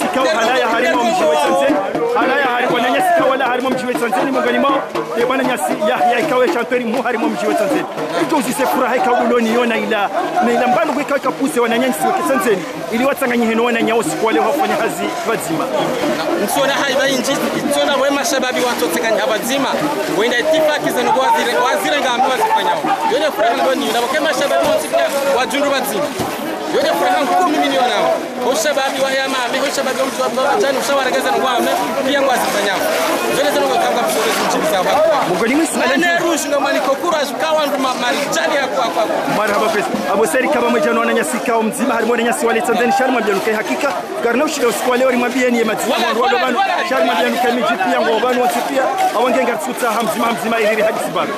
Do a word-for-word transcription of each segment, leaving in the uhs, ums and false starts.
Ikao walawa harimwa mdji wa Tsandzeni, walawa hari-, wananyasi ikao walawa harimwa mdji wa Tsandzeni, mongoni mwawo, e mwananyasi Yahya ikao ye chanteur mhuu harimwa mdji wa Tsandzeni. Ridjo uzise furaha ikao uloniyo na ila, na ila mbano ikao ikapuse wananyasi weke Tsandzeni, ili watsanganyihe no wananya usiku wa leo wafanya hazi pvadzima. Ntsona haiba indji, ntsona we mashababi watsotsanganyiha pvadzima, wenda itifaki zinu wazire, wazire ngambi wazifanyao. Yo nde furaha niloniyo, na wake mashababi wontsi pia wadjundu pvadzima. Yo nde furaha nkuu mimi nilionayo. Ho shababi wahe Hamahame, ho shababi wa mdji wa Bambadjani, ushawaragaza no wame, pia ngwazifanyao. Zile zinu ngotanga msoro zindjiliza wa. Mongoni mwa isi nane rushi na mani kokura shukawa nduma marijali ya kwa kwa. Marahaba kwezi. Abo seri kaba mwedja no wananyasi ikao mdzima, harimwa wananyasi wale Tsandzeni, sha rimwambiya nuka hakika. Karina ushinda usiku wa leo rimwambiyeni ye madzina wandru walo pvanu, sha rimwambiya nuka midji pia ngo pvanu wontsi pia, awo nge ngaritsuta hamdzima hamdzima ili rihadisi pvanu.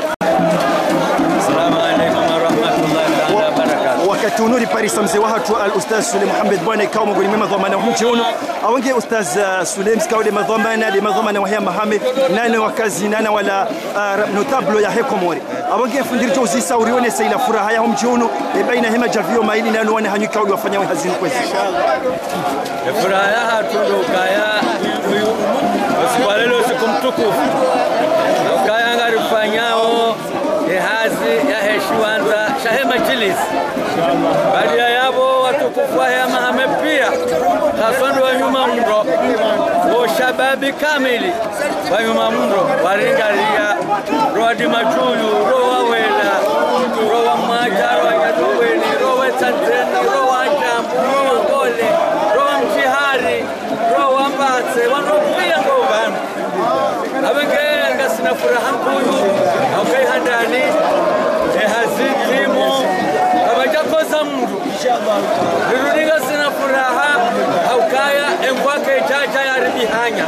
Assalamu alaikum warahmatullahi taala wabarakatuh. Wakati unu riparisa mze wahatru al-Ustadh Sule Mohamed Bwana ikao mongoni mwa madhwamana wa mdji unu. Awo nge Ustadh, uh, Sule mzikao nde madhwamana, nde madhwamana wahe Hamahame, nane wakazi, nane wala, uh, ra-, notable yahe Komori. Awo nge fundi ridjo uzisa urionese ila furaha yaho mdji unu, e baina he madjaviyo mayili nanu wana hanyu ikao ndo wafanyao hazi inu kwezi. E furaha yahatru ndo ukaya uyu usiku wa leo usiku mtukufu. Ukaya ngarifanyao e hazi yahe shiwandza shahe madjilisi. Baada ya yapvo watukufu wahe Hamahame pia, haswa ndo wa nyuma mndro, wo shababi kamili, wa nyuma mndro, waringariya, ro wa Dimadjuu, ro wa Wela, ro wa Mwadja, ro wa Nyadobweni, ro wa Tsandzeni, ro wa Djambu, ro wa Ngole, ro wa Mdjihari, ro wa Mbatse, wandru pia ngo pvanu. Abe nge ngasina furaha nkuu, hauka handani, e hazi timu, abadja kosa mndru. Rirudi ngasina furaha, haukaya e mvua kayidjadja yaribihanya.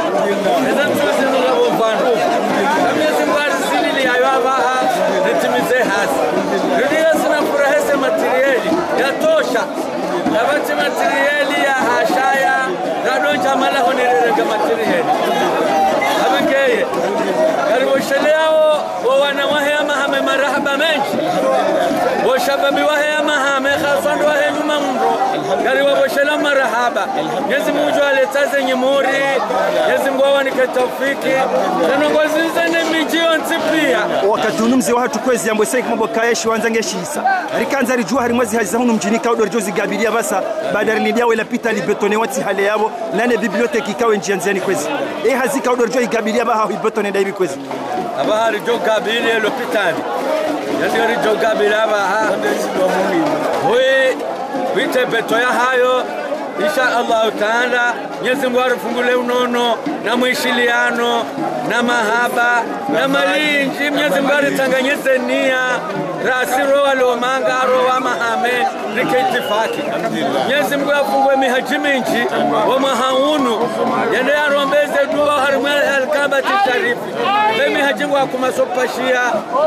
Eza ntsu zinu ngapvo pvanu. Kamwe zi ngwari zilili yayo apvaha, ritimize hazi. Rirudi ngasina furaha ese matériel yatosha. Kapvatsi matériel ya hashaya, radondja malaho nirerenge matériel. Abe ngeye, ngariwosheleyao wo wana wahe Hamahame marahaba mendji. Wo shababi wahe Hamahame, haswa ndo wahe nyuma mndro, ngariwawoshelea marahaba. Mnyezi Mungu ngudjo waletsa ze nyimuri, Mnyezi Mungu awanike taufiki. Ze ndrongoo zize ne midji yontsi pia. Wakati unu mze wahatru kwezi yambo seki mambo kaya shiwandza nge shisa. Rikandza ridjuwa harimwa zi hazi za hunu mdjini ikao ndo ridjo zigabiliya pvasa, baada rilindiya we lapitali bétonné watsi hale yapvo, nane bibliothèque ikao ndziya ndziyani kwezi. E hazi ikao ndo ridjo igabiliya pvaha hu bétonné nda ipvi kwezi. Apvaha ridjo gabiliya lapitali. Yandi ridjo gabiliya apvaha. Hui, huite béton yahayo, insha Allahu Taala. Mnyezi Mungu arifungulie unono, na mwishiliano, na mahaba, na malindji. Mnyezi Mungu aritsanganyise niya, rasi ro wa Lomanga, ro wa Hamahame, rike itifaki. Mnyezi Mungu afungue mihadji mindji, wo mwaha unu, yende yarombeze dua harimwa al-Kaabati Sharifi. Be mihadji ngwakumaso pashiya,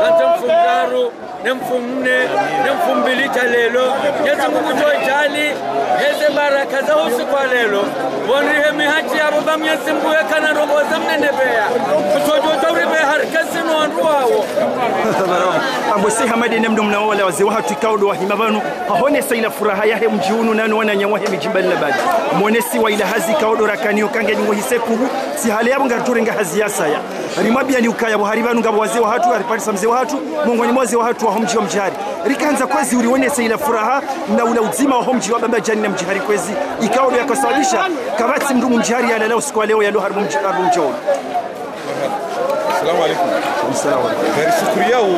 hata mfumdraru, ne mfumne, ne mfumbili dja leo. Mnyezi Mungu ngudjo djaaliya, yeze baraka za usiku wa leo. Wonrihe mihadji yapvo ba Mnyezi Mungu yeka na ndrongoo za mnene pveya. Kutsodjo tauri pveya harikasi no wandru wawo. Abo se Hamadi ne mndru mna wala wazee wahatru ikao ndo wahima pvanu. Hahonesa ila furaha yahe mdji unu nano wananya wahe midji mbali na mbali. Mwonesi wa ila hazi ikao ndo rakaniyo kange nyungo hise kuhu. Si hale yapvo ngaridjo renga hazi ya saya. Rimwambiyani ukaya pvo hari pvanu ngapvo wazee wahatru, hariparisa mze wahatru, mongoni mwa wazee wahatru waho mdji wa Mdjihari. Rikandza kwezi urionese ila furaha na ula udzima waho mdji wa Bambadjani na Mdjihari kwezi. Ikao ndo yakasababisha, kapvatsi mndru Mdjihari yalala usiku wa leo yalo harimwa mdji, harimwa mdji wa. Assalamu alaikum. Assalamu alaikum. Ngarishukuriyawo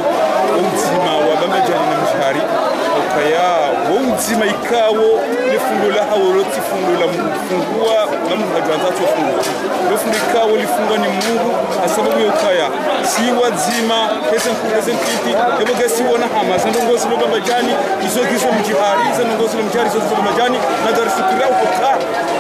wo udzima wa Bambadjani na Mdjihari, ukaya wo udzima ikao ne fundo lahawo lotsi fundo la mndru fungua, la mndru hadjwandza tso fungua. Lo fundo ikao lifungwa ni Mungu, ha sababu yo ukaya si wadzima, heze nkuu, heze ntiti, ebo ngasi wona hama, ze ndrongoo zilo Bambadjani, izo ngizo Mdjihari, ze ndrongoo zilo Mdjihari, izo ngizo Bambadjani, na ngarishukuriyawo uka,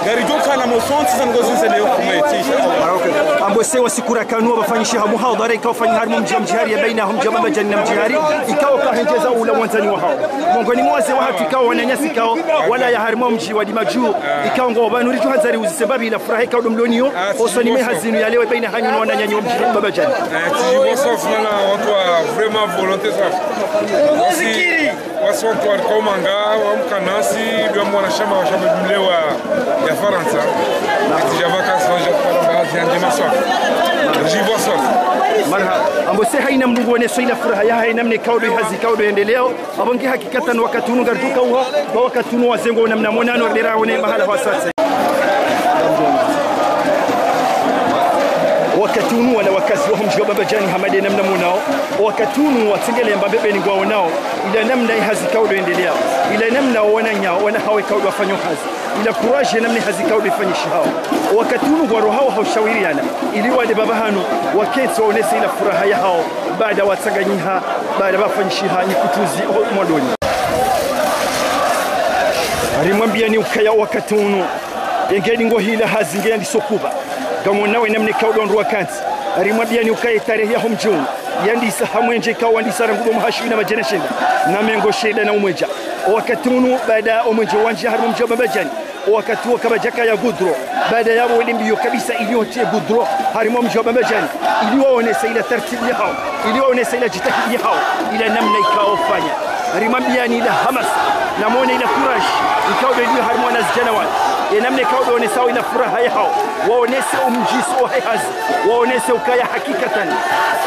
ngaridjo kana mosontsi ze ndrongoo zize leo kuma yetsi, insha Allah. Abo se wo usiku rakaniyo wafanyishiha muhadhara, ikao ufanywa harimwa mdji wa Mdjihari, ya baina ho mdji wa Bambadjani na Mdjihari, ikao ukahendjeza ula wandzani wahawo. Mongoni mwa wazee wahatru ikao wananyasi ikao walawa harimwa mdji wa Dimadjuu, ikao ngo pvanu ridjo handza riuzise mbapvi ila furaha ikao ndo mloniyo, hosoni mwe hazi inu ya leo baina hanyu no wananyanyu wa mdji wa Bambadjani. Eh, tsi bonso fana wandru wa vraiment volonté ça. Aussi, Wasi wantru warikao manga, wamkanasi, biwa mwanashama wa shababi mlewa ya Farantsa. Eti ja vacances, wa ja fara baadhi ya ndjema swafi. Rijibu swafi. Marahaba. Ambo se haina mndru nguoneso ila furaha yahahe namna ikao ndo ihazi ikao ndo yendeleo. Abo nge hakikatan wakati unu ngariduka uha, ba wakati unu wazengo namna monano ridera one mahala hwasatse. Wakati unu wala wakazi waho mdji wa Bambadjani hama de namna monao, wakati unu watsengele mbambebeni ngwaonao, ila namna ihazi ikao ndo yendelea, ila namna wananya, wana hawo ikao ndo wafanyao hazi. Ila courage namna hazi ikao ndo ifanyishihao. Wakati unu ngwarohao ha ushawiriana, ili wale baba hanu, wakentsi waonese ila furaha yahao, baada watsanganyiha, baada wafanyishiha nyikutuzi ho mwandoni. Harimwambiyani ukaya wakati unu, engeni ngo hila hazi nge yandiso kuba. Ngamwonao namna ikao ndo wandru wakantsi. Harimwambiyani ukaya tarehi yaho mdji unu yandisa ha mwenje ikao wandisa rangu bo mwaha shihwi na madjana shenda na mengo shenda na umwenja. Wakati unu baada omwenje wandjia harimwa mdji wa Bambadjani, wakati wo kapvadjakaya gudro, baada yapvo wende mbiyo kabisa ili wotie gudro harimwa mdji wa Bambadjani, ili waonese ila tartibu yahao, ili waonese ila jitihadi yahao, ila namna ikao ufanya. Harimwambiyani ila hamasa, na mwone ila courage ikao ndo iliyo harimwa wanazidjana wanu. Ye namna ikao ndo waonesao ila furaha yahao, waonese umdjiso wahe hazi, waonese ukaya hakikatan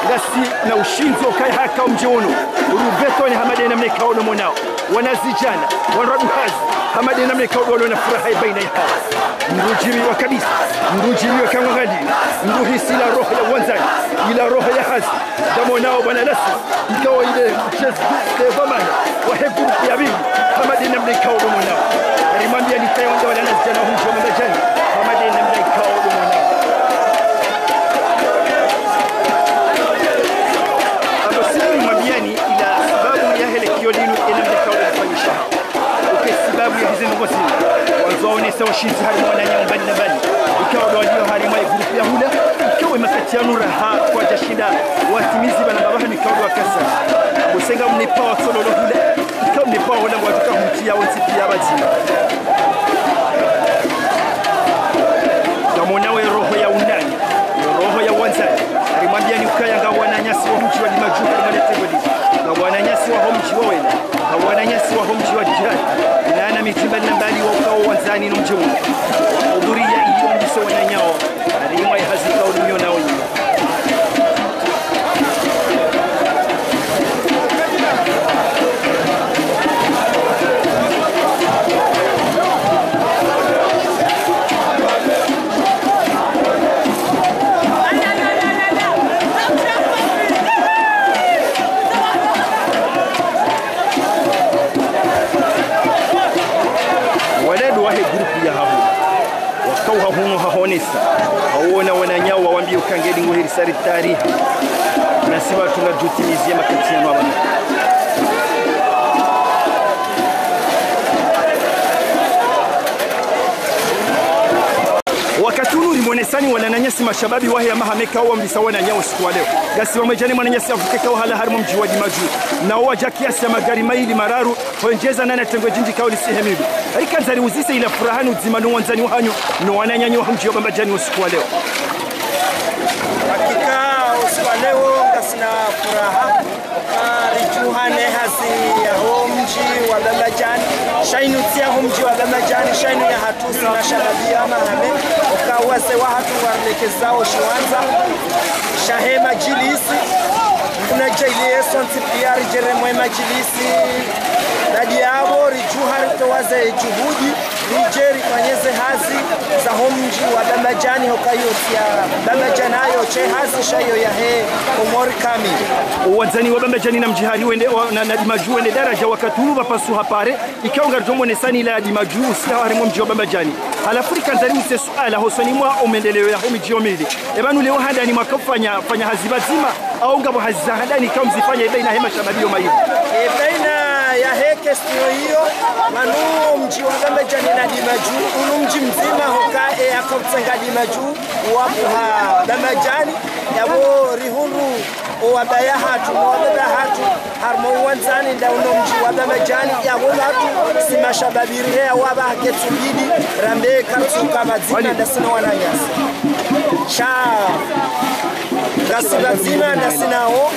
ngasi na ushindzi ukaya haka umdji unu. Rubetoni hama de namna ikao ndo monao. Wanazidjana, wandru wadu hazi, hama de namna ikao ndo walo na furaha ya baina yahao. Mdru djiriwa kabisa, mdru djiriwa kangwangali, mdru hisi ila roho ya wandzani, ila roho ya hazi. Ngamwonao bwana Lasu, ikao ile mchezo, le vamana, wahe groupe ya pvili, hama de namna ikao ndo monao. Harimwambiyani ukaya wandza wanazidjana waho mdji wa Bambadjani, hama de namna ikao ndo monao. Abo siri mwambiyani ila sababu yahe le kiyo linu, ye namna ikao ndo lifanyisha. Uke sababu ya hizi ndrongoo zinu, wandzo waonese ushindzi harimwa wananya mbali na mbali. Ikao ndo waliyo harimwa ye groupe ya hula, ikao ye makati yanu raha kwadjashinda watimizi bana baba hanu ikao ndo wakasa. Usenga mnipa watsololo hula, ikao mnipa hula ngwadjuka humtia wontsi piya pvadzima. Ngamwonao ye roho ya unanya, ye roho ya wandzani. Harimwambiyani ukaya nga wananyasi waho mdji wa Dimadju harimwa le tengwe linu. Nga wananyasi waho mdji wa Wela. Nga wananyasi waho mdji wa Djihadi. Na wana midji mbali na mbali wa ukao wandzani no mdji unu. Wahudhuriya ili wambiso wananyao. Harimwa ye hazi ikao ndo miyonao inu. Waledi wahe groupe ya hahu. Wakao hahunu hahonesa. Hawona wananyao wawambiye uka ngeli ngo heri sari tariha. Nasi pvatsu ngadjutimiziye makati yanu apvanu. Wakati unu rimonesani wananyasi mashababi wahe ya Mahameka wambisa wananyao usiku wa leo. Ngasi pvamwedja ne mwananyasi avuke kawahala harimwa mdji wa Dimadju. Nao wadja kiasi ya magari mayili mararu, hwendjeza nana tengwe djindji kao lisihe midu. Rikandza riuzise ila furaha no udzima no wandzani wahanyu, no wananyanyu waho mdji wa Bambadjani usiku wa leo. Hakika, usiku wa leo ngasina furaha. Ridjuha ne hazi yaho mdji wa Bambadjani. Sha inu tsi yaho mdji wa Bambadjani, sha inu yahatru si mashababi ya Mahame. Oka wazee wahatru warilekezao shiwandza shahe madjilisi. Kuna djeli ye sontsi piya ridjere mwe madjilisi. Baada yapvo ridjuha ritowa ze juhudi. Ridje rifanye ze hazi zaho mdji wa Bambadjani, hoka iyo tsi ya Bambadjani, ayo tsi hazi sha iyo yahe Komori kamili. Wandzani wa Bambadjani na mdji hari wende, wa, na, na Dimadju wende daraja wakati unu pvapasuha pare, ikao ngaridjo monesani ila Dimadju usiha harimwa mdji wa Bambadjani. Halafu rikandza riuzise suala hosoni mwa omendeleo yaho midji yo mili. Epvanu leo handani mwaka ufanya, fanya hazi pvadzima, au ngapvo hazi za handani ikao mzifanya ebaina he mashababi yo mayili? Ebaina yahe question iyo, pvanu mdji wa Bambadjani na Dimadju, unu mdji mdzima hoka e yakautsenga Dimadju, wakuha Bambadjani, yapvo rihundru owabaya hatru, no wababa hatru, harimwa uwandzani nda uno mdji wa Bambadjani, yapvo pvatsu si mashababi rihe ya wapva haketsu bidi, rambe karitsuka pvadzima nda sino wananyasi. Sha. Ngasi pvadzima ndasi nawo.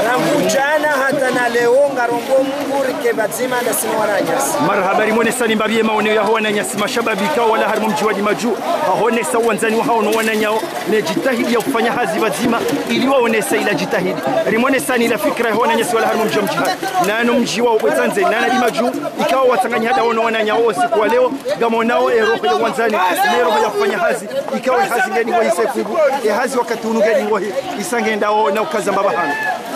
Rangu djana hata na leo, ngarombo Mungu rike pvadzima ndasi no wananyasi. Marahaba, rimonesani mbapvi ye maoneo yaho wananyasi mashababi ikao walawa harimwa mdji wa Dimadju, wahonesa wandzani wahawo no wananyawo, ne djitihadi ya ufanya hazi pvadzima, ili waonese ila djitihadi. Rimonesani ila fikira yaho wananyasi walawa harimwa mdji wa Mdjihadi. Nano mdji wa Ubwetsanze, nana Dimadju, ikao watsanganya hadawo no wananyawo usiku wa leo, ngamonao e roho ya wandzani, ne roho ya ufanya hazi, ikao e hazi ngeni ngohi sekuru, e hazi wakati unu ngeni ngohi, isa ngendao na ukaza mbapvi hanu.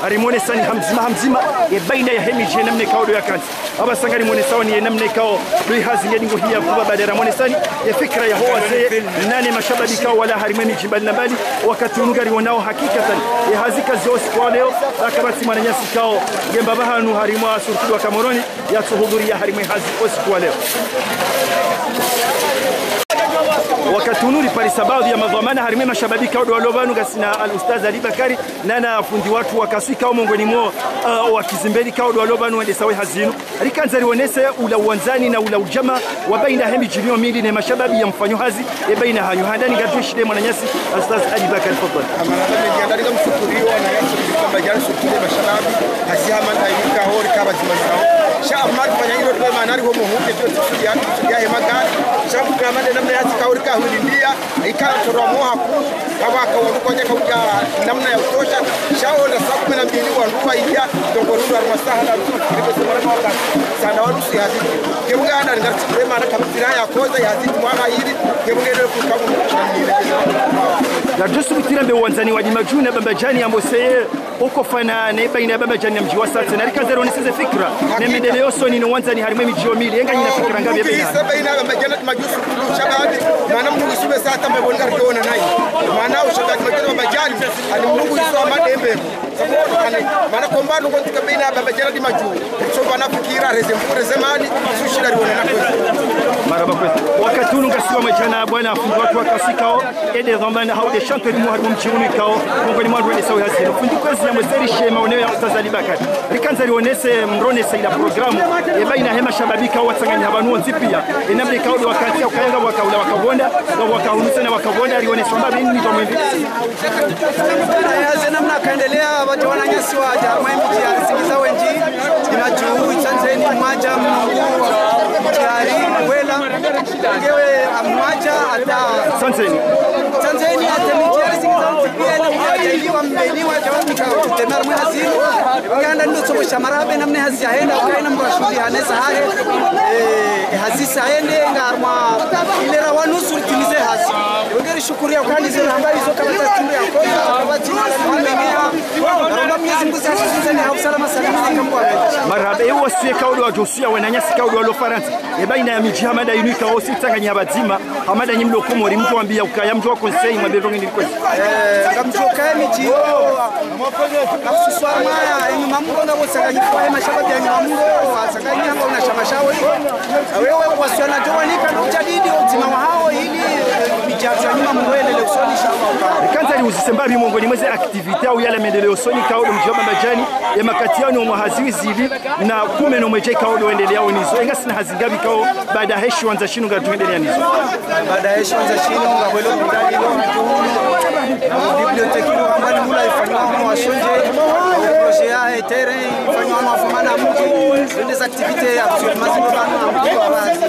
Rimonesani hamdzima hamdzima, e baina yahe midji ye namna ikao ndo yakantsi. Apvasa ngarimonesaoni ye namna ikao ndo e hazi ngeni ngohi ya pvupva baada ramonesani, e fikira yaho wazee, nane mashababi ikao walawa harimwa e midji mbali na mbali, wakati unu ngarionao hakikatan, e hazi kazi usiku wa leo, rakapvatsi mwananyasi ikao, nge mbapvi hanu harimwa surtout wa Komoroni, yatsuhudhuriya harimwa e hazi usiku wa leo. Wakati unu riparisa baadhwi ya madhwamana harimwa e mashababi ikao ndo walo pvanu ngasina al-Ustadh Ali Bakari, nana fundi watru wa kaswi ikao mongoni mwo, uh, wa kizimbeli ikao ndo walo pvanu wendesao e hazi inu. Rikandza rionese ula uwandzani na ula udjamaa wa baina yahe midji inu mili ne mashababi ya mfanyo hazi, e baina hanyu. Handani ngarishiliye mwananyasi, Ustadh Ali Bakari, tafadhali. Marahaba mendji, handani ngamshukuriyo wananyasi, Bambadjani, shukuriye mashababi, hazi hama nda ikao rika pvadzima nawo. Sha Ahmad fanya ilo twa mana riho muhuke, twa tsusudia, tsusudia he magari. Sha mukama nde namna yazi ikao rika hwilindia, ikao torwa moha ku, kawa kawa nukonya kauja namna ya utosha. Sha wo nda saa kumi na mbili wandru waija, ndrongoo rundru harimwa saha na nusu, rike semana mwaka, saa nne wa nusu ya hazi. Ke mungana, ngarishukuriye mana kamsira ya koza ya hazi, mwana ili, ke mungana kukamu. Ngarishukuriye mbe wandzani wa Dimadju na Bambadjani ambao seye, uko fana ne baina ya Bambadjani na mdji wa Tsantse. Na rikandza rionese ze fikira, ne mendeleo usoni no wandzani harimwa e midji yo mili, ye nganyina fikira ngapvi ye baina. Isa baina ya Bambadjani na Dimadju, shababi, mana mndru ngisube saa tamba bo ngariona nayi. Mana ushababi Dimadju na Bambadjani, ani mndru ngiso madembe. Ani, mana komba nungo ntika baina ya Bambadjani na Dimadju. So bana fikira, reze mbu, reze mali, sushila riona na kwezi. Marahaba kwezi. Wakati unu ngasi pvamwedja na bwana fundi watru wa kaswi ikao, e nde dhwamana hau nde shantwe limo harimwa mdji unu ikao, mongoni mwa wandru wendesao e hazi inu. Fundi kwezi, ya mwezi rishe maoneo ya Ustadh Ali Bakari. Rikandza rionese, mronese ila programu, e baina yahe mashababi ikao watsanganya pvanu wontsi pia, e namna ikao ndo wakantsi ya ukaya ngapvo waka ula waka pvonda, ngapvo waka hunu tsena waka pvonda, rionese mbapvi ni twa mwembi. Aya, ze namna kaendelea, pvadja wananyasi wadja, mwa e midji ya risingiza wendji, Dimadju, Itsandzeni, Mwadja, Mnungu, Mdjari, Wela. Ngewe amwadja hata Tsandzeni. Tsandzeni hata midji ya risingiza mtipiyeni, wadja ili wambeni, wadja wapika utemar mwe hazi inu. Nganda ndo tsoko sha marahaba namna hazi yahenda, ukaina mndru ashuhuli hanesa hahe. Eh, hazi sa hende, ngarumwa ile ra wa nusu ritimize hazi. Ngeri shukuriya ukani zinu hamba izo kapvatsi mndru ya koza, kapvatsi mndru ya koza. Ngaromba Mwenyezi Mungu zasi zizani ha usalama salama, kamwa. Marahaba, e wasiya ikao ndo wadjo usiya wananyasi ikao ndo walo Farantsa. E baina ya midji hama nda inu ikao si tsanganya pvadzima, hama nda nyi mlo Komori, mdjo wambiya ukaya, mdjo wa conseil, mwambiye ndrongoo ni kwezi. Eh, ngamdjo kaya midji yo, kafususwa maya, inu mambo ngapvo tsanganyifwa, e mashababi ya nyuma mlo, watsanganya ngwa una shama shawo. Awewe wasiya na djo wanika no ujadidi, udzima wahawo, ili, eh, midji ya nyuma mlo, endelee usoni, inshallah. Rikandza riuzise mbapvi mongoni mwa ze activité, au yala mendeleo usoni, ikao ndo mdji wa Bambadjani, e makati yanu omwa hazi wizili, na kume no mwedja ikao ndo endeleao nizo. E ngasina hazi ngapvi ikao baada he shiwandza shinu ngaridjo endelea nizo. Baada he shiwandza shinu, ngapvo lopitali lo, na bibliothèque lo, hamba ni mula ifanywa hunu wa shondje, projet ya terrain ifanywa hunu wa fumana mdji, zende za activité ya kusukumazino pvanu na mdji wa bazi.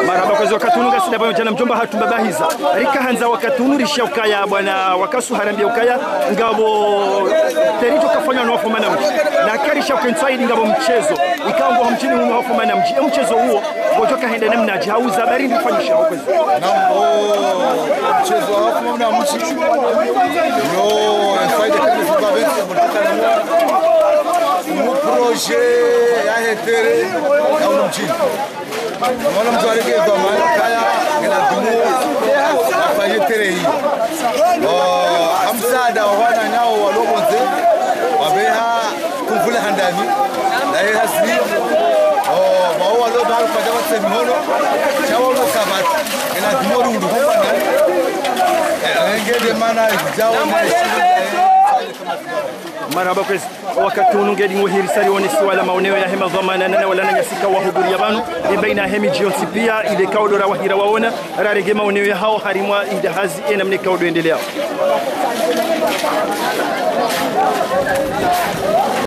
Marahaba kwezi, wakati unu ngasina pvamwedja na mdjomba hatru Mbaba Hiza. Rikahandza wakati unu rishiya ukaya bwana wa kaswi harambiya ukaya ngapvo terrain idjo kafanywa no wafumana mdji. Na karishiya ukentsa ili ngapvo mchezo ikao ngo ha mdjini hunu wafumana mdji. E mchezo uwo, ngodjo kahenda namnadje, hauza habari ndifanyisha ho kwezi. Naam, o mchezo wa wafumana mdji. Yo, faida kama zibabensi, mutaka ni projet ya he terrain ya hunu mdjini. Mwana mdru areke pvamwedja kaya, ngena dumu, afanye terrain iyo. O, ha msaada wa wananyawo walo pvondze, wabeha kumvula handani, na ye hazi, o, wao walo pvahanu kwadja watse mihono, sha wao no sabati, ngena dumu ri ulu kumvula handani. E, ngende mana, idjao, na Marahaba kwezi. Wakati unu ngedi ngo hiri sari onesi wala maoneo yahe madhwamana na wala wananyasi ikao wahudhuria pvanu, ibaina yahe midji yontsi pia, ile ikao ndo rawahira waona, rarenge maoneo yahawo harimwa inda hazi ye namna ikao ndo endeleao.